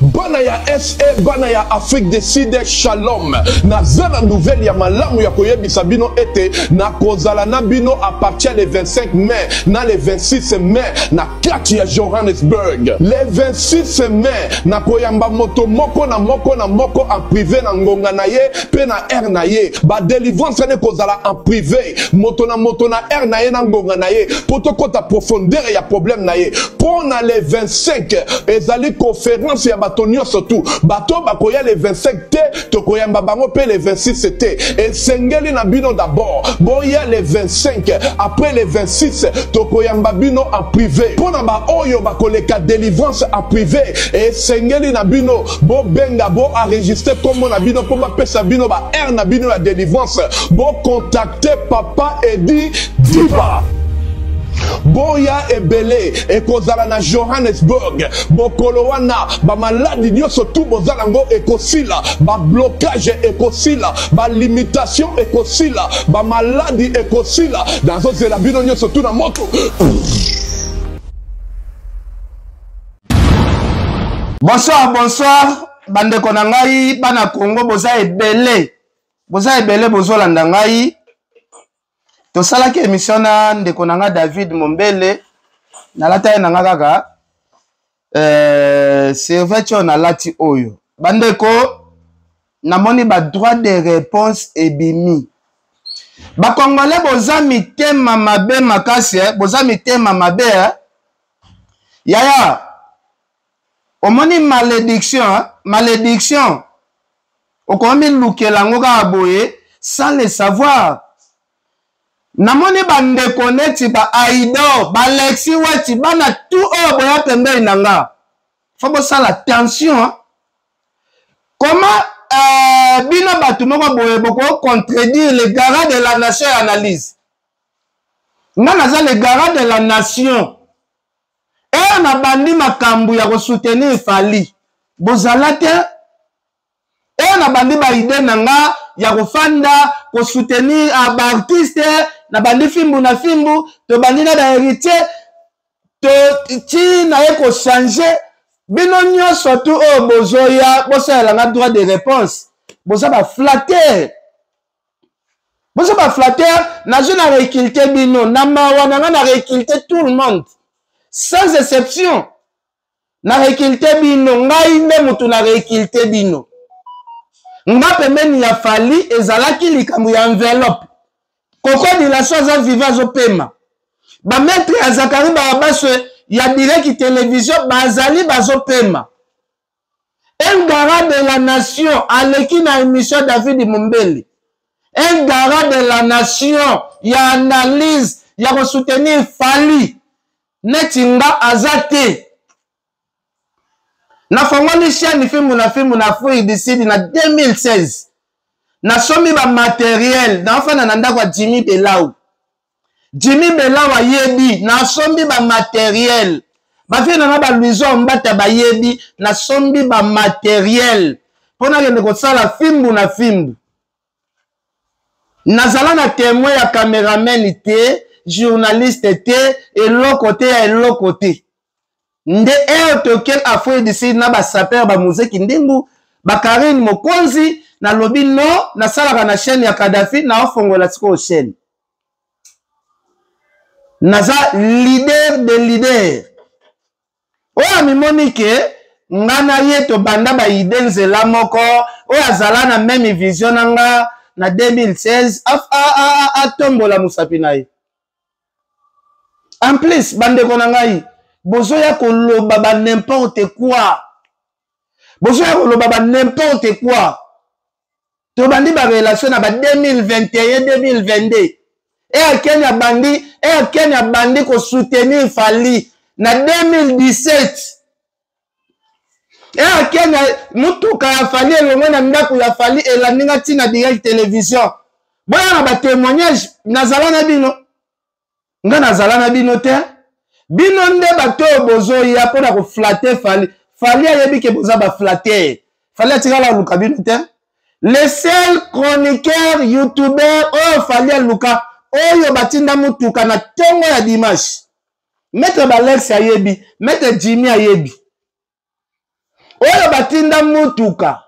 Bana ya SA, bana ya Afrique du Sud, shalom. Naza na nouvelle ya malamu ya koyebisa bino ete nakozala na bino à partir le 25 mai na le 26 mai na kati ya Johannesburg. Le 26 mai nakoyamba moto moko na moko na moko en privé na ngonga na ye pe na heure na ye. Ba delivrance wana ekozala en privé, moto na moto na heure na ye na ngonga na ye po tokota profondeur ya problème na ye. Mpo na le 25 ezali conference ya bato nyonso tu. Bato oyo bakoya le 25 te, tokoyamba bango mpe le 26 te. Esengeli na bino d'abord boya le 25, après le 26 tokoyamba bino en prive. Mpo na ba oyo bakoleka delivrance en prive, esengeli na bino bobenga, bo enregistrer kombo na bino mpo bapesa bino ba heure na bino ya delivrance. Bo contacter Papa Eddy Diba. Boya ebele ekozala na Johannesburg bokolo wana ba maladi nioso tout boza nango ekosila ba blocage ekosila ba limitation ekosila ba maladi ekosila nazozela bino nioso tout na moto. Bonsoir, bonsoir bandeko na ngai bana Congo boza ebele boza ebele bozolanda ngai tosalaki émission na ndeko na nga David Mombele nalata ye na nga kaka euh, serviette oyo nalati oyo bandeko namoni ba droit de réponse ebimi bakongole boza mitema mabe makasi eh? boza mitema mabe eh? yaya omoni malédiction eh? malédiction okomilukela yango kaka boye sans le savoir namoni bandeko neti ba aidor balexi weti bana tout oyo boya pembeni na nga fo bosala tension comment euh, bino bato moko boye boko contredire le garant de la nation ya analyse nga naza le garant de la nation eye nabandi makambo ya kosoutenir fali bozala te eye nabandi baide na nga ya kofanda kosoutenir ah, baartiste nabandi fimbu na fimbu tobandi na baheritier to ti naye kochange bino nyonso tu oyo bozoya bosalela nga droit de réponse boza baflatere boza baflatere nazwi na reculte bino na mawa na nga na reculte tout le monde sans exception na reculte bino ngai nde motu na reculte bino nga pembeni ya fali ezalaki likambo ya enveloppe koko dilaso aza viva azopema bamaitre ya zakari barabaswe ya direct television bazali bazopema un garant de la nation aleki na émission david mombele un garant de la nation ya analyse ya kosoutenir fali neti nga aza te nafongoli chaîne fimbu na fimbu na afrique du sud na 2016 nasombi bamateriel naofanda na ndako ya jimmy belau jimmy belau ayebi nasombi bamateriel bafie na nga baluison mbata bayebi nasombi bamateriel mpo nakende kosala fimbu na fimbu nazala na temoin ya cameraman te journaliste te eloko te ya eloko te nde heure tokel afrique du sud na basaper bamuzeki ndingu bakarine mokonzi nalobi no nasalaka na chaîne ya kadafi naofongola sikoyo chaîne naza leader de leader oyo amimoni ke nga na ye tobanda baide nzela moko oyo azala na meme vision na nga na 2016 atombola mosapi na ye en plus bandeko na ngai bozoya koloba ba n'importe quoi bozoya koloba ba n'importe quoi tobandi ba relation na ba 2021 2022 Air Kenya abandi Air Kenya abandi ko soutenir Fally na 2017 Air Kenya mutuka ya Fally elongwe na ndako ya Fally elandi nga ntina direct television boya na ba témoignage nazala na bino nga nazala na bino te bino nde bato oyo bozoya mpo na koflate fali fali ayebi ke boza baflatere fali atikala aluka bino te le seul chroniqueur youtubeur oyo fali aluka oyo batinda motuka na ntongo ya dimanche maître balex ayebi maître jimmy ayebi. Oyo batinda mutuka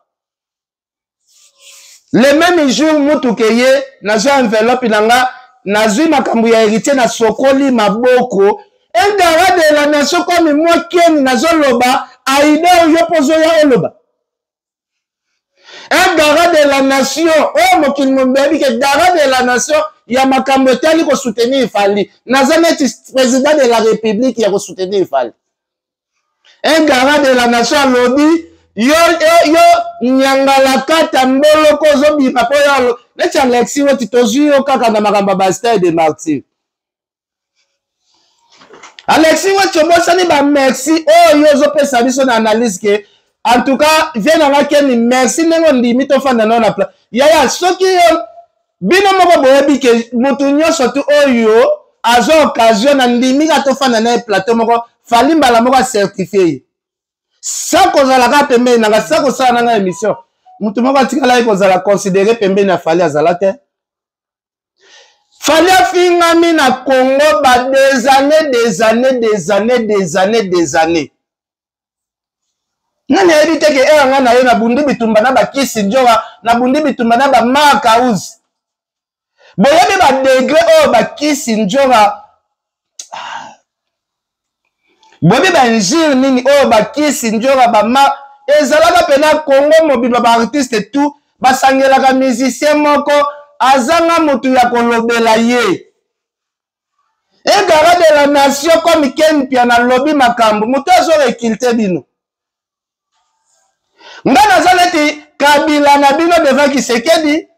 le même jour, mutuka eye, nazwi enveloppe na nga, nazwi makambo ya Héritier, nasokoli maboko. Un garant de la nation comme moi, Ken, nazoloba aide yo mpo ozoya oloba un garant de la nation oyo mokili mobimba yebi ke garant de la nation ya makambo etali kosoutenir Fally. Naza neti président de la République ya kosoutenir Fally. Un garant de la nation alobi yo, yo, yo nyangalakata mboloko ozobima mpo yo neti Alexi Weti, tozwi yo kaka na makambo ya bastade de Martyr. Alexi Weti, obosani bamerci oyo yo ozopesa biso na analyse ke en tout cas vie na nga Keni, merci ndenge ondimi tofanda nao na pla yaya. Soki yo bino moko boyebi ke moto nyonso tu oyo azwa occasion na ndimi kaka tofanda na ye plateau moko, Fally mbala moko acertifie ye sa kozala kaka pembeni na nga, sa kosala na nga émission. Moto moko atikalaki kozala considéré pembeni ya Fally azala te. Fally afingami na Congo ba des années, des années, des années, des années, des années. Nani ayebi te ke ere ngai na ye nabundi bitumba na bakisi njoka, nabundi bitumba na bamark house? Boyebi badegre oyo bakisi njoka, boyebi bainjure nini oyo bakisi njoka bama ezalaka mpena. Congo mobimba, baartiste tout basangelaka musicien moko azanga motu ya kolobela ye. Un garant de la nation comme Ken Mpiana alobi makambo, moto azorekilte bino. Nga naza neti Kabila na bino devant Kisekedi,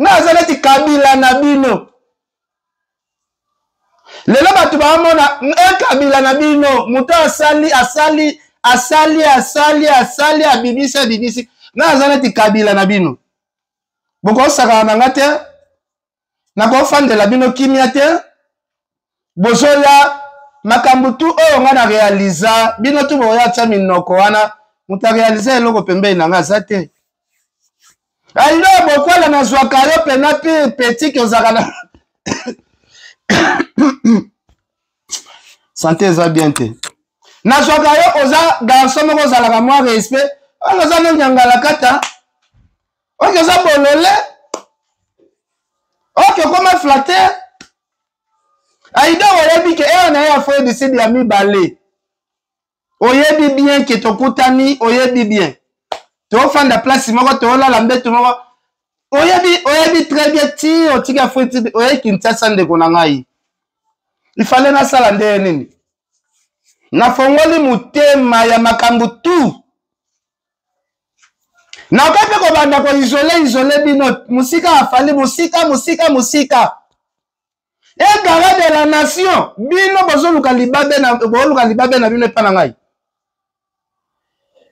nga naza neti Kabila na bino. Lelo bato baomona un Kabila na bino, moto asali, asali, asali, asali, asali, abimisi, abimisi. Nga naza neti Kabila na bino, bokosakana na nga te, nakofandela bino kimia te. Bozoya makambo tu oyo nga na realiza, bino tu boya tia minoko wana. Moto arealiza eloko pembeni na nga aza te. Ailo bokwala, nazwaka yo pena pire petit ke ozalaka na sante eza bien te. Nazwaka yo oza garçon moko ozalaka mwa respect, oyo oza no nyangalakata, oyo oza bolole, oke okoma flatter. Aida, oyebi ke ere na ye ya Afrique du Sud ya mibale, oyebi bien ke tokutani, oyebi bien tofanda place moko, tolala mbeto moko, oyebi, oyebi très bien. Ti otiki Afrique Sud, oyebi Kinshasa, ndeko na ngai, ifale nasala ndenge nini? Nafongoli motema ya makambo tu. Nakoki mpe kobanda koisole isole bino mosika ya Fally, mosika, mosika, mosika. E garant de la nation, bino bozoluka libabe na, bozoluka libabe na bino epa na ngai.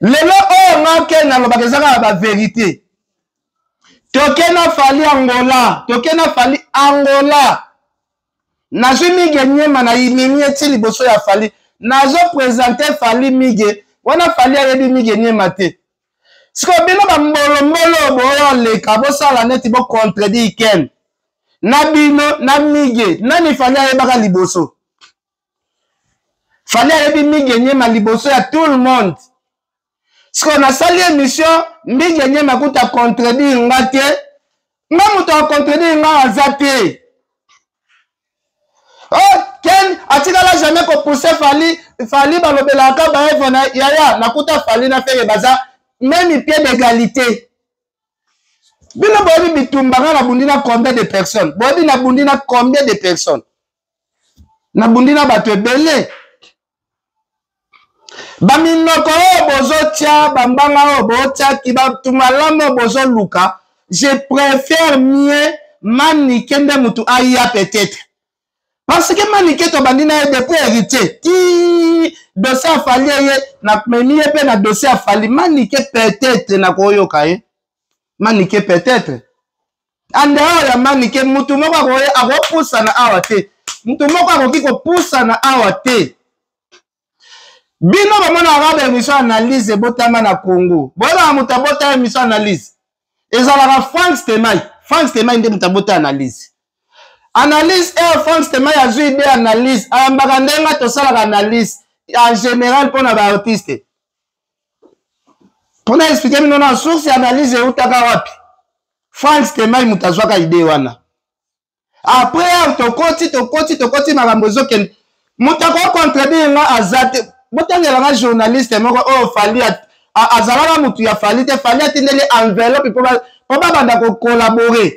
Lelo oyo nga ke nalobaka eza kaka baverité. Toke na Fally Angola, toke na Fally Angola, nazwi Mige Nyema na imimi eti liboso ya Fally, nazo présente Fally Mige wana. Fally ayebi Mige Nyema te. Sikoyo bino bambolombolo boyoleka, bosala neti bocontredire Ken na bino na Mige. Nani Fally ayebaka liboso? Fally ayebi Mige Nyema liboso ya tout le monde. Sikoyo nasali émission, Mige Nyema kuta contredire nga te. Nga moto akontredire nga aza te. Oh, Ken atikala jamais kopousse Fally. Fally balobelaka baevre na yaya. Nakuta Fally na Ferre baza même pied d'égalité. Bino boyebi bitumba nga nabundi na combien de personnes? Boyebi nabundi na combien de personnes? Nabundi na bato ebele. Baminoko oyo bozotia, bambanga oyo botiaki, bato malamu oyo bozoluka, je préfère mieux Manike nde motu aya peut-être, parce que Manike tobandi na ye depuis Héritier ti dossier afali eye, namemi ye mpe na dossier afali. Manike peut-être nakoyoka ye. Manike peut-être en dehors ya Manike, mutu moko akopusana awa te, mutu moko akoki kopusana awa te. Bino bamonaka ba émission analyse ebotama na Congo, boyebaka moto abota émission analyse ezalaka Frank Stemai. Frank Stemai nde moto abota analyse. Analyse air, Frank Stemai azwi idée analyse, ayambaka ndenge tosalaka analyse en général mpona baartiste. Mpona explike bino na source ya analyse eutaka wapi. Frank Stemay moto azwaka idee wana. Après awa tokoti tokoti tokoti makambo ezokende, moto akocontredire nga aza te. Botangela nga journaliste moko oyo Fally azalaka motu ya Fally te, Fally atindeli enveloppe mpo babanda kocollaborer.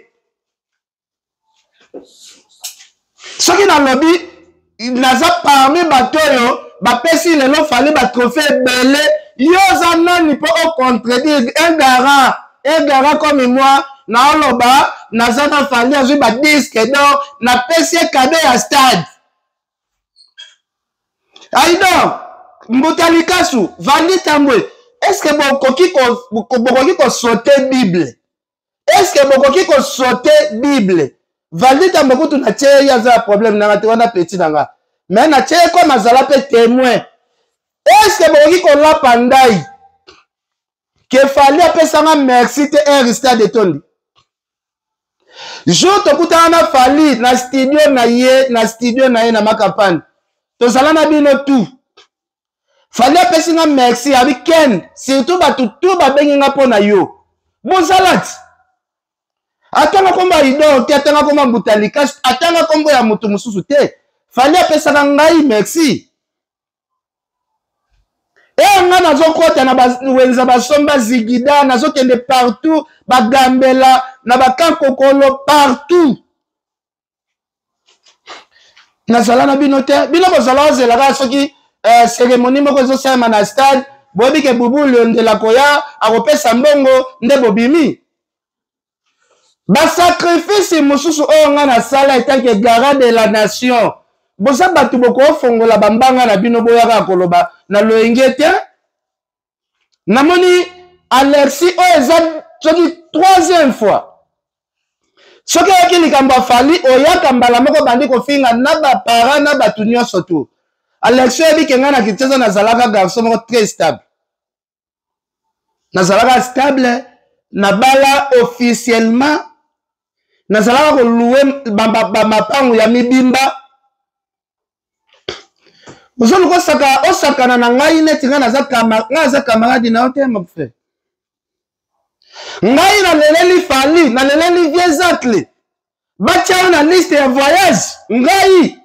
Soki nalobi naza parmi bato oyo bapesi lelo Fally batrophée ebele, yo oza nani mpo ocontredire un garant, un garant comme moi? Naoloba naza na Fally, azwi badisque d'or, napesi ye cadeau ya stade. Aidor Mbuta Likasu, Vandi Tambwe, est ce que bokoki kosaute Bible? Est ce que bokoki kosaute Bible? Valdi Tambwe kutu na tie ye, aza ya problème nanga te wana, petit na nga, mais na tie ye comme azala mpe témoin. Est ce que bokoki kolapa ndai ke Fally apesanga merci te air stade etondi? Jour tokutana na Fally na studio na ye, na studio na ye na Makampane, tozala na bino tout. Fally apesi nga merci, abi Ken, surtout bato tout babengi nga mpo na yo. Bozala ti atanga kombo ya Idor te, atanga kombo ya Mbuta Likasu, atanga kombo ya moto mosusu te. Fally apesaka ngai merci. E nga nazokɔta na bawenza, basomba zigida, nazokende partout, bagambela na bakankokolo partout, nazala na bino te. Bino bozala ozela kaka soki cérémonie moko ezosalema na stade, boyebi ke Bubu Liondela koya akopesa mbongo nde bobimi. Basacrifice mosusu oyo ngai nasala etanke garant de la nation, boza bato bokofongola bambanga na bino, boyaka koloba na loyenge te. Namoni Alexi oyo eza soki troisième fois, soki oyoki likambo ya Fally, oyaka mbala moko bandi kofinga na baparent na bato nyonso tu. Alexi, oyebi ke ngai na Kinshasa nazalaka garçon moko très stable, nazalaka stable, nabala officiellement, nazalaka koluwe bamapangu ya mibimba. Ozoluka osaka osakana na ngai neti ngai naza ngai naza camarade na yo te, mon frère. Ngai naleleli Fally, naleleli vieux Zacle, batia yo na liste ya voyage. Ngai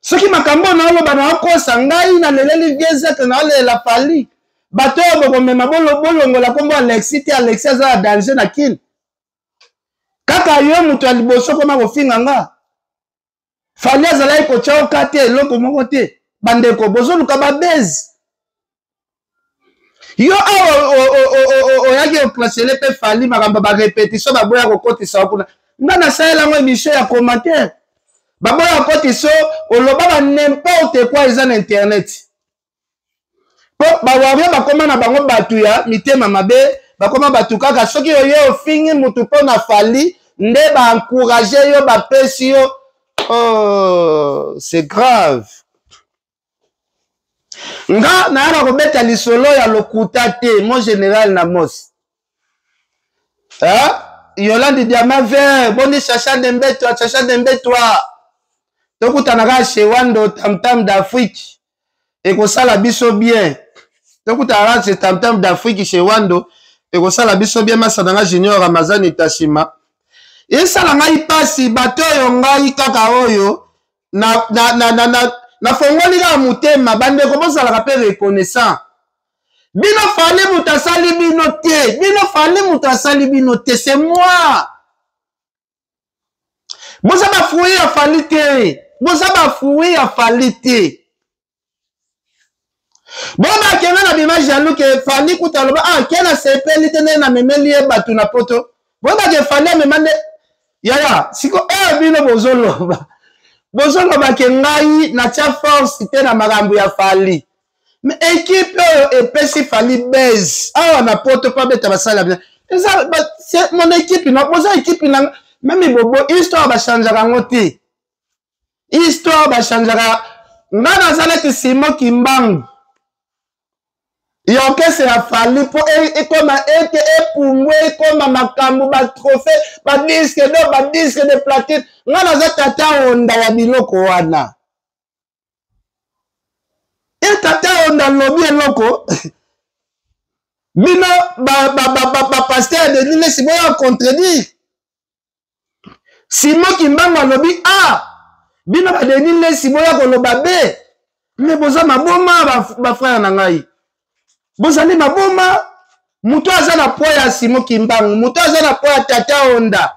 soki makambo oyo naoloba naokosa, ngai naleleli vieux Zacle, naolelela Fally. Bato oyo bokomema, bolongola nkombo Alexi te. Alexi aza na danger na Kini. Kaka yo moto ya liboso koma kofinga nga. Fally azalaki kotya oka te, eloko moko te. Bandeko, bozoluka babase. Yo awa oyaki oklasele mpe Fally makambo barepetition, baboya kokotisa yo kuna. Nga nasalela yango émission ya commentaire, baboya kokotisa, oloba ba n'importe quoi eza na internet. Mpo bawario bakoma na bango bato ya mitema mabe, bakoma bato kaka soki oye ofingi mutu mpo na Fally nde baencourage yo, bapesi yo. Oh, c'est grave. Nga nayaka kobeta lisolo ya lokuta te, mon général na mos, hein? Yolande Diamant Vert, boni Chacha Dembetwa, Chacha Dembetwa, tokutana kaka chez Wando Tamtam d'Afrique, ekosala biso bien. Tokutana kaka chez Tamtam d'Afrique, chez Wando, ekosala biso bien. Masa nanga Junior Ramazani Tashima, esala ngai mpasi. Bato oyo ngai kaka oyo nafongoli kaka motema. Bandeko, bozalaka mpe reconnaissant. Bino Fally moto asali bino te, bino Fally moto asali bino te, c'est moi. Boza bafruit ya Fally te, boza bafruit ya Fally te. Bobakenda na bima jaloux ke Fally kuta aloba ah ke nasepeli te ndenge namemeli ye bato na poto. Boyebake Fally amema nde yaya. Siko oyo bino bozoloba, bozoloba ke ngai natia force te na makambo ya Fally, mais équipe oyo epesi Fally base awa na poto mpo abeta basala bien eza mon équipe. Na boza équipe na meme bobo, histoire bachangeaka yango te, histoire bachangeaka. Nga naza neti Simo Kimbangu ya orchestre ya Fally mpo ekoma ete epumbwe, ekoma makambo, batrophée, badisque d'or, badisque de platine. Nga naza tata Onda ya biloko wana. E tata Onda alobi eloko. Bino bapasteur Denis Lessi boya contredire Simon Kimbangu alobi A, bino ba Denis Lessi boya koloba B. Me boza maboma bafrère na ngai, bozali maboma. Moto aza na poids ya Simon Kimbangu, moto aza na poids ya Tata Honda,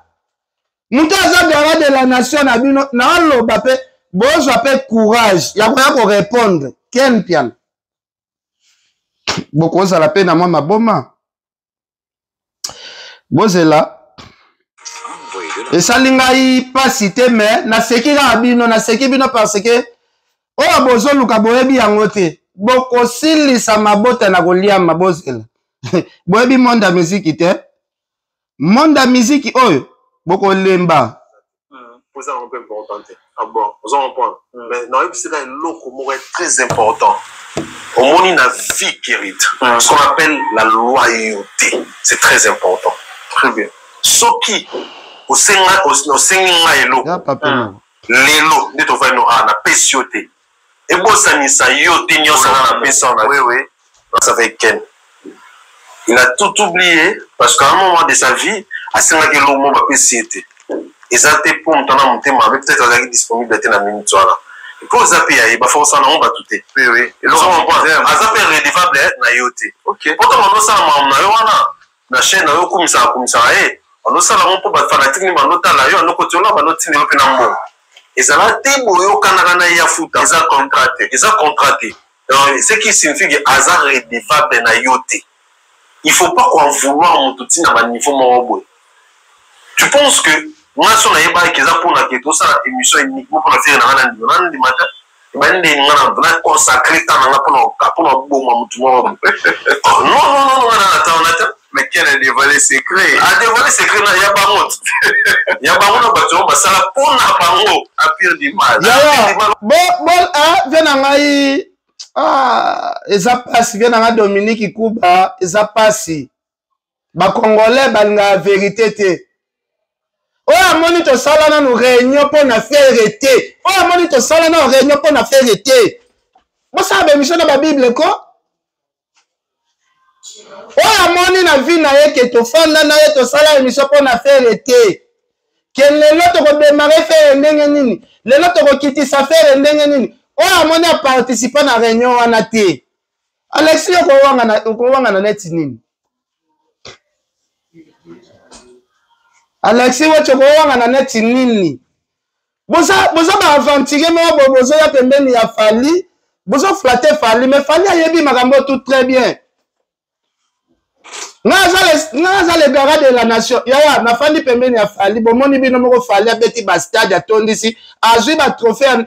moto aza garant de la nation na bino, naoloba mpe bozwa mpe courage ya koya korepondre Ken Mpiana. Bokozala mpe na mwa maboma. Bozela, esali ngai mpasi te, me naseki kaka bino, naseki bino parce que oyo bozoluka boyebi yango te. Bokosilisa mabota na koliama. Bozela, boyebi monde ya miziki te, monde ya miziki oyo bokolemba. Oza yango mpe important te. Ah bon, oza comprendre? Mais nayebisaka eloko moko est très important. Omoni na vie Kerit, ce qu'on appelle la loyauté, c'est très important. Très bien. Soki osenga, osengi ngai eloko lelo nde tovandi no, ah, napesi yo te, ebosanisa yo te nyonso nga napesa yo na Oui, oui. Ça fait Ken. Il a tout oublié parce qu'à un moment de sa vie, asengaki eloko moko, bapesi ye te. Eza te mpo moto ana motema mabe, peut-être azalaki disponible te na minute wana. Mpo eza mpe ya ye, baforsa nango bato te. Aza mpe redevable na yo te. Po ntango andosala makambo na yo wana na chaîne na yo, okumisaka kumisaka ye, andosala yango mpo bafanatike nde bandotala yo, andokotiola, bandotinda yo mpe na mbongo. Ezala te boyokanaka na ye afuta. Eza contrat te. Eza contrat te. Donc, ce qui signifie que aza redevable na yo te. Il faut pas qu'en vouloir moto ntina ba niveau moko boye. Tu penses que nga so nayebaki eza mpona ke tosala émission uniquement mpona Ferre na nga, na ndima, na ndima te. Ebandi ndenge nga na consacré temps na nga mpona boma motu moko boye. Oh, non, non, non, nga na na wana te. Mais Ken a dévoilé secret. A dévoilé secret na ya bango, ya bango na bato oyo basala mpona bango Empire du mal. Yaya, bo bo ah, vie na ngai, ah, eza pasi. Vie na ngai Dominique Kuba, eza pasi. Bacongolais balingaka vérité te. Oyo amoni tosala nanu réunion mpo na Ferre te, oyo amoni tosala nanu réunion mpo na Ferre te. Bosala baémission na babible ko. Oyo amoni na vie na ye ke tofanda na ye, tosala émission mpo na Ferre te, ke lelo tokodémarrer Ferre ndenge nini, lelo tokokitisa Ferre ndenge nini, oyo amoni aparticipe na réunion wana te. Alexis, okowangana neti nini? Alexis Wetch, okowangana neti nini? Boza baaventurier moko boye, bozoya pembeni ya Fally, bozoflatter Fally, mais Fally ayebi makambo tout très bien. Nga aza le garant de la nation. Yaya, nafandi pembeni ya Fally, bomoni bino moko, Fally abeti bastade, atondisi, azwi batrophée.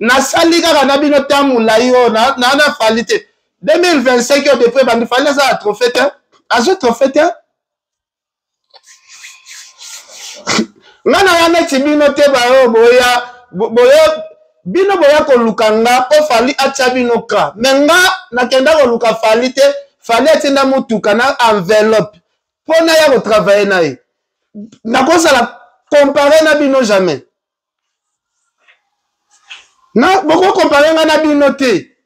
Nasali kaka na bino ntango molai oyo na na Fally te. 2025 oyo, depuis ebandi, Fally aza na trophée te, azwi trophée te. Nga na ya neti bino te, baoyo boya boya, bino boya koluka nga mpo Fally atia bino ka. Me nga nakenda koluka Fally te. Fally atinda motuka na enveloppe mpo naya kotravailler na ye. Nakozala compare na bino jamais. Na bokocomparer nga na bino te.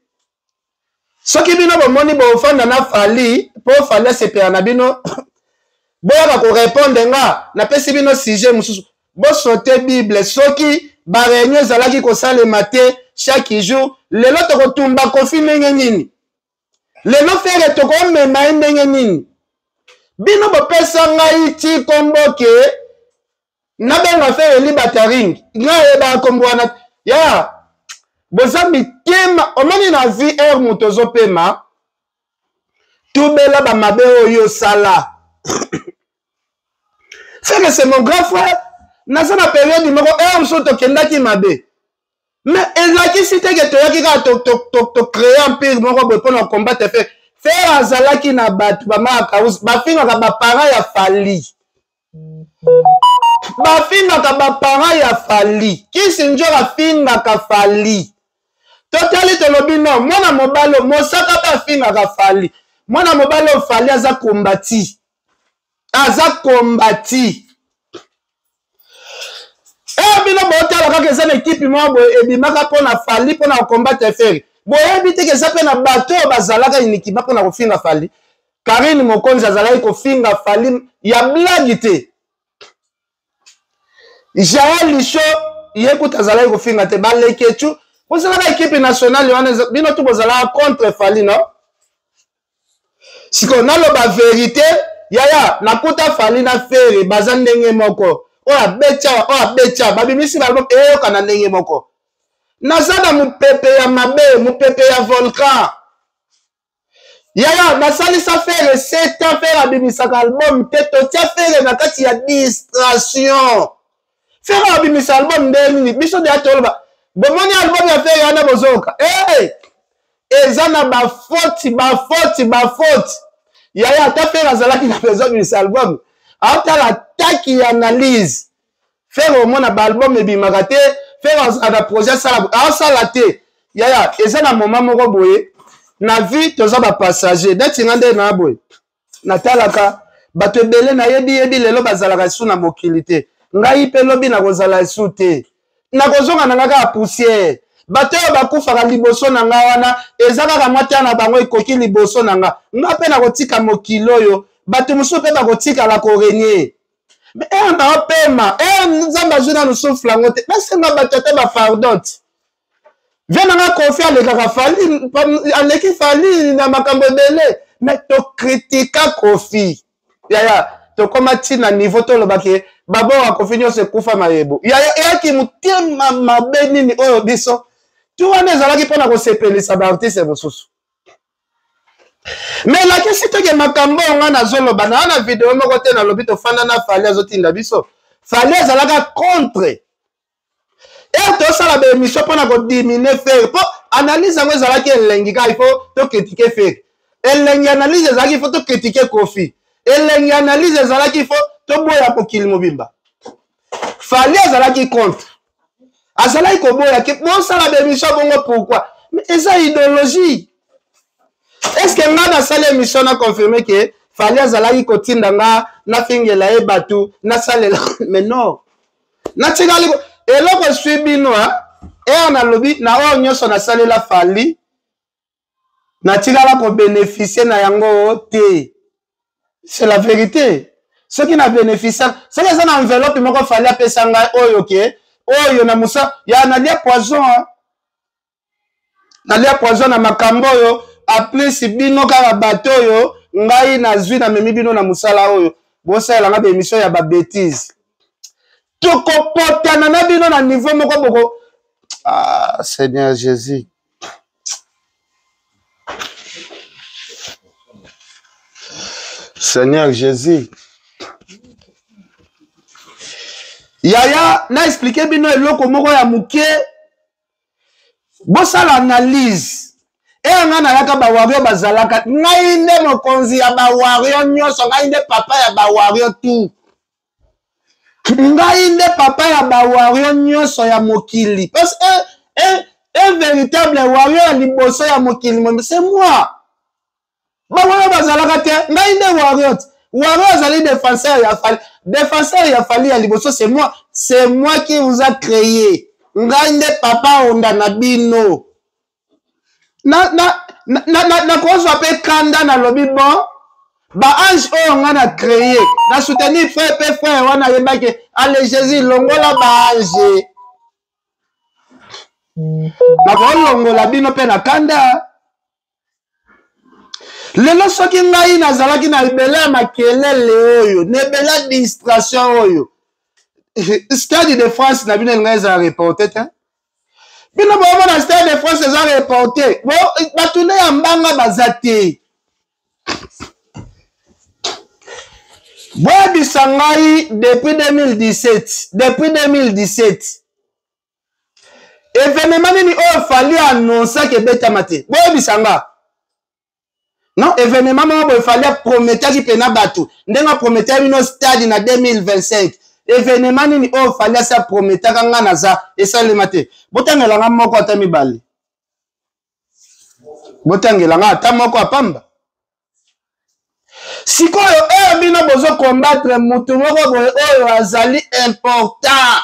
Soki bino bomoni bofanda na Fally mpo Fally asepela na bino, boyaka korépondre nga. Napesi bino sujet mosusu, bosote bible. Soki baréunion ezalaki kosalema te chaque jour, lelo tokotumba Koffi ndenge nini? Lelo Ferre tokomema ye ndenge nini? Bino bopesa ngai ti kombo ke nabenga Ferre libataring, ngai ayebaka kombo wana ya. Boza mitema. Omoni na vie, heure moto ozopema, tubela bamabe oyo osala. Ferre, c'est mon grand frère. Naza na période moko, heure mosusu tokendaki mabe, mais elakisi te ke toyaki kaka tocréer empire moko boye mpona combattre Ferre. Ferre azalaki na bato bamaka bafingaka baparent ya Fally, bafingaka baparent ya Fally. Kisi Njor afingaka Fally. Totali, tolobi non, mwana mobali oyo mosaka mpe afingaka Fally. Mwana mobali oyo Fally aza kombati, aza kombati. Eyo bino botala kaka, eza na ekipe moko boye ebimaka mpo na Fally, mpo na kocombattre Ferre. Boyebi te ke eza mpe na bato oyo bazalaka uniquement mpo na kofinga Fally. Karine Mokonzi azalaki kofinga Fally ya blague te. Jael Lisho ye kutu azalaki kofinga te. Balekechu bozalaka ekipe nationale wana bino tu bozalaka contre Fally no? Sikoyo naloba verite yaya, nakuta Fally na Ferre baza ndenge moko, oyo abeti awa oyo abeti awa, babimisi ba album eyokana ndenge moko. Naza na mopepe ya mabe, mopepe ya volcan. Yaya, nasalisa Ferre 7 ans, Ferre abimisaka album te, totia Ferre na kati ya distraction. Ferre abimisa album nde nini? Biso deya toloba, bomoni album ya Ferre wana bozoka hey! Eza na bafoti bafoti bafoti. Yaya, ata Ferre azalaki na besoin abimisa album, aotala taki ya analyse. Ferre omona ba album ebimaka te, Ferre azala na projet asala, asala te. Yaya, eza na moment moko boye na vie toza ba passager. Neti nga nde na boye natalaka bato ebele nayebi yebi lelo bazalaka esu na mokili te, ngai mpe lobi nakozala esu te, nakozonga na nga kaka poussière. Bato oyo bakufaka liboso na nga wana eza kaka mwa tia na bango ekoki liboso na nga, nga mpe nakotika mokili oyo, bato mosusu mpe bakotikala korenye. Mais ere na opema, ere Nzambe azwi nanu souffle yango te, nasenga bato ata ba pardon te. Vie na nga Koffi alekaka Fally, aleki Fally na makambo ebele, mais tokritika Koffi. Yaya, tokoma ti na niveau toloba ke baboka Koffi nyonso ekufa mayebo. Yaya, eyaki motema mabe nini oyo biso tu wana ezalaki mpona kosepelisa ba artiste mosusu. Mais elakisi te ke makambo oyo ngai nazoloba naa na video moko te nalobi tofanda na Fally azotinda biso. Fally azalaka contre. Ere tosala ba émission mpona kodimine Ferre, mpo analyse yango ezalaki elengi kaka il faut tokritike Ferre. Elengi analyse ezalaki il faut tokritike Koffi. Elengi analyse ezalaki il faut toboya mokili mobimba. Fally azalaki contre. Azalaki koboya ke bosala ba émission bongo pourquoi? Mais eza idéologie. Est-ce que nga nasali émission na confirmer ke Fally azalaki kotinda nga nafingela ye bato nasalela? Mais non. Natikali eloko eswi bino ere nalobi na oyo nyonso nasalela Fally, natikala kobénéficie na yango te. C'est la vérité. Soki na bénéficie, soki eza na enveloppe moko Fally apesa ngai oyo ke oyo na musa ya nalia poison, hein? Nalia poison na makambo oyo aplisi bino kaka bato oyo ngai nazwi namemi bino na mosala oyo bosalela nga ba émission ya ba bêtise. Tokopotana na bino na niveau moko boko. Ah, Seigneur Jésus. Seigneur Jésus. Yaya, na expliquer bino eloko moko ya moke. Bosala analyse. Eya nga nayaka ba wario bazalaka. Ngai nde mokonzi ya ba wario nyonso, ngai nde papa ya ba wario tout. Ngai nde papa ya ba wario nyonso ya mokili. Parce que un véritable wario ya liboso ya mokili, c'est moi. Bango oyo bazalaka te, ngai nde wario. Wario azali défenseur ya Fally. Défenseur ya Fally ya liboso, c'est moi. C'est moi qui vous a créé. Ngai nde papa onda na bino. Nakozwa pe kanda nalobi bon, ba ange oyo nga na créé, na soutenir frère pe frère wana ayebaki, allez Jésus longola ba ange. Nakolongola bino pe na kanda. Lelo soki ngai nazalaki na ebele ya makelele oyo, na ebele ya distraction oyo, Stade de France na bino elingai ezala reporté te. Bino bomona Stade de France eza reporté. Bato nde ya mbanga baza te. Boyebisa ngai depuis 2017, depuis 2017 événement nini oyo Fally annonçaki ebetama te? Boyebisa nga. Non, événement moko boye Fally aprometaki mpena bato ndenge aprometaki bino stade na 2025. Événement nini oyo Fally asi aprometaka nga naza esalema te? Botangela nga moko ata mibale. Botangela nga ata moko apamba. Sikoyo oyo bino bozo combattre mutu moko boye oyo azali important.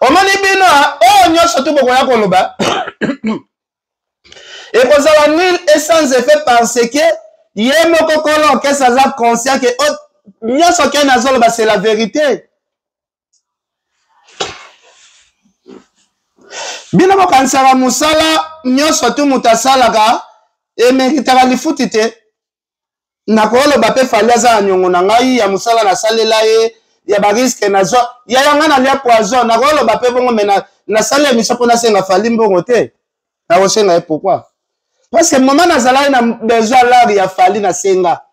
Omoni bino oyo nyonso tu bokoya koloba. Ekozala nul et sans effet parce que ye moko kolo orchestre aza conscient que oh, nyonso ken azoloba c'est la vérité. Bino bokanisaka mosala nyonso tu moto asalaka emeritaka lifuti te. Nakoloba mpe Fally aza na niongo na ngai ya mosala nasalela ye ya bariske nazwa yaya ngai nalia poison. Nakoloba mpe bongo me nasali emission mpo nasenga Fally mbongo te. Nakosenga ye pourquoi? Parce que moment nazalaki na besoin lare ya Fally, nasenga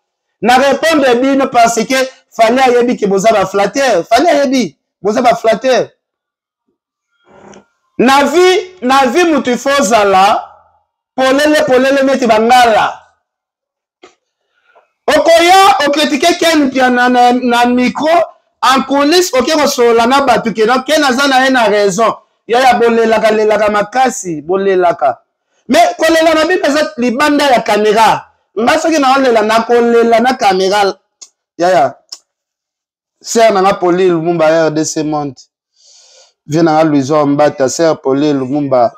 na répondre bino parce que Fally ayebi ke boza ba flatteur. Fally ayebi boza ba flatteur. Na vie, na vie mutu il faut ozala polele polele neti bangala. Okoya okritike Ken Mpiana na micro, en coulisse oke kosolola na bato ke no Ken aza na ye na raison. Yaya bolelaka lelaka makasi, bolelaka mais kolela na bino eza libanda ya kamera. Nga soki naolela nakolela na kamera. Yaya sœur na nga Poli Lumumba RDC monde, vie na nga Louison Mbata, sœur Poli Lumumba,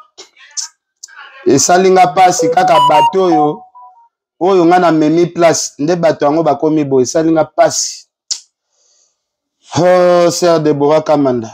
esali nga pasi kaka bato oyo oyo nga namemi place nde bato yango bakomi boye, esali nga pasi. Oh, sœur Deborah Kamanda.